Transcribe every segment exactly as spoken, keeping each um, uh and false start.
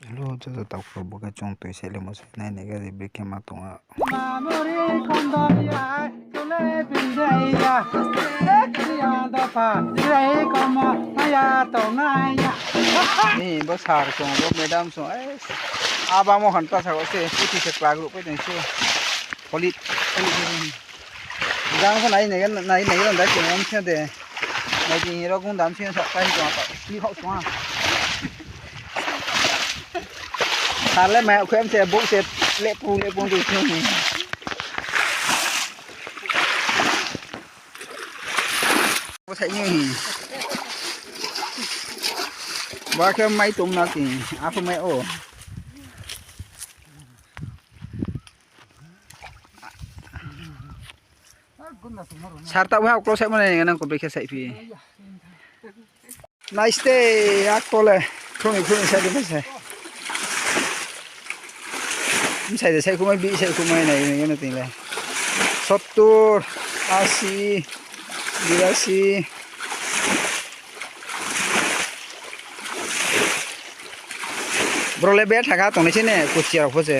Hello, joto takhu rao, bo khe chung toi sailimo se nai nai gari brekhe ma tong ou. Mamuri kondo ya, tole binde ya, ya dopha, rei komo, ya tongnai ya. Ni bo sir song, bo madam song, eh, aba mo hanta sa ko se, puthi se kla group pai tong se. Polit, polit. Jang ko nai nai, nai nai, nai da ke, am se de. Nai di, ro gung dam se, sa kai ko apa, ni hok song ha. Sir le mai khuem se, buk se, le pu, le pu, tu se ni. Bo sai ni. Ba khe mai tong na ki, apa mai o. Sir ta ha klo sai mane nang ko brekhe sai phi. Nice day, ak tole. Khumi khumi sai di sai. Sai de sai khumai bi sai khumai nai nai na ting le. Sottur, asi, birasi. Bro le be thaka tong nai se ne, kuchia rao pho se.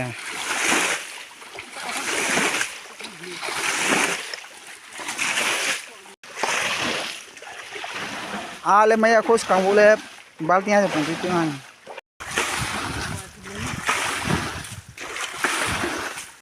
A le maya kho skang bo le balting ha se tong tui tui ha.